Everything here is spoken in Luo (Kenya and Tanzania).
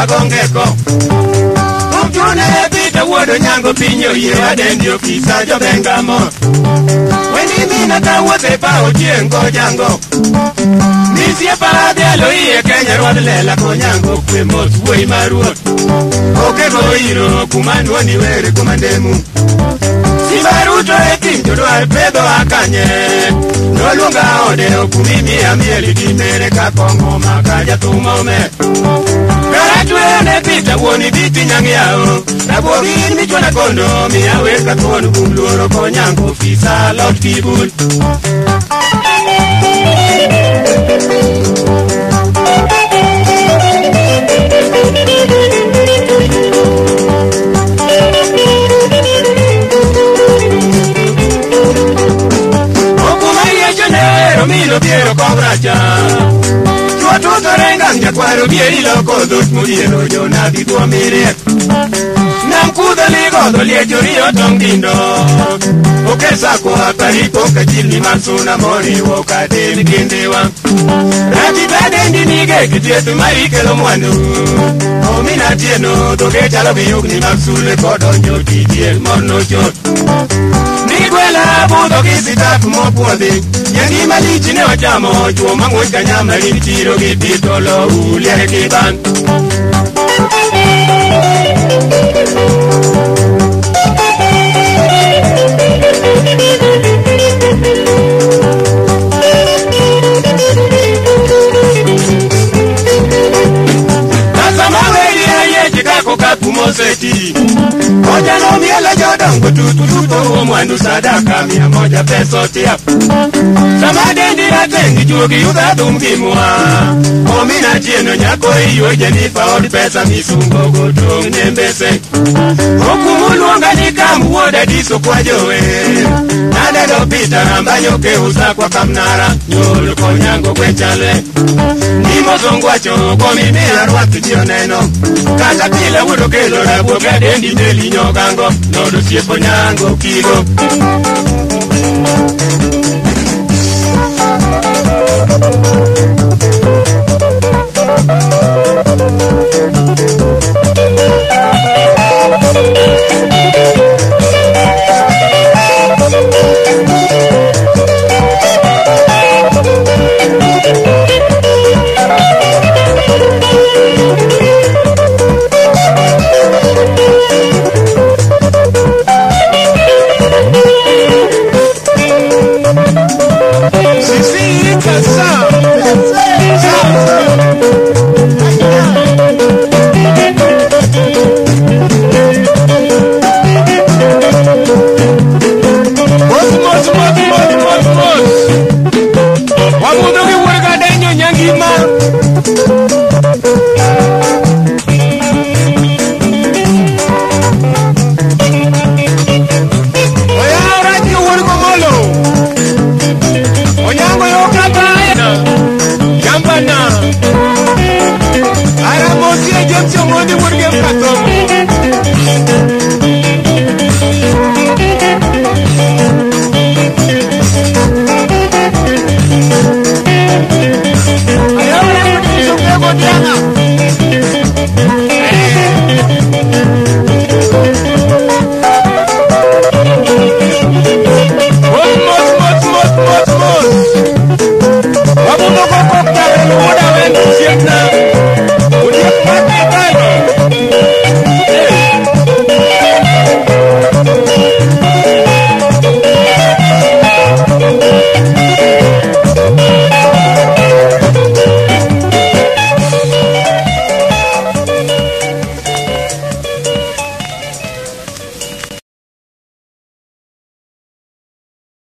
gongeko. Kumchune pita wuodo nyango pinyo yie adendi ofisa jobengamo. Wendi mina kawuothe pa ochieng' kojango. Nisie pa adhialo iye Kenya rwadh lela konyango kwe mos wuoyi maruoth. Okego iro kuma nuoni were kuma ndemu. Simba Ruto e tim jodwar pedho akanye. Noluonga ode okumi miya mieli gi mere ka kong'o maka jathum omer. Karatweyo ne Peter wuon ibiti nyang' yawo. Rabuogi in michwona kondo miya wer ka thuon kum luoro konyango ofisa lot kibul. Milo biero kobracha. Chwo tuthore ngang' jakwaro bieri loko dhot modiero jonabi kuom miriek. Nam kudho ligodho liech oriyo tong' dindo. Okesako aparipo kachilni mag suna moriwo kadem kindiwa. Ratiba dendi nige kithieth mari kelo mwandu. Omina Atieno dhoge chalo gi yugni mag sulwe kodonjo titiel mor nochot. Nigwela budho gi sitap mopuodhi. Nyangi malich ne wachamo chwo mang'wech ka nyama ring chiro gi pitolo uliere kiban. Nasama weri ayeche kako kapu moseti. Oja no mielo jodongo tutu tuto mwandu sadaka 100 peso tia. Sama dendi ratengi juogi yudha thum gi mwa. Omina Atieno nyako iyo Jenifa od pesa misungo go tong' ne mbese. Okumuluonga ni kam wuod Adiso kwa jowe. Naneno Peter Rambanyo keusa kwa kamnara nyol konyango gwechale. Ni mozongwacho komi miya rwath ji oneno. Kata pile wuod okelo rabuok adendi meli nyogango nodo siepo nyango kigo. Ayora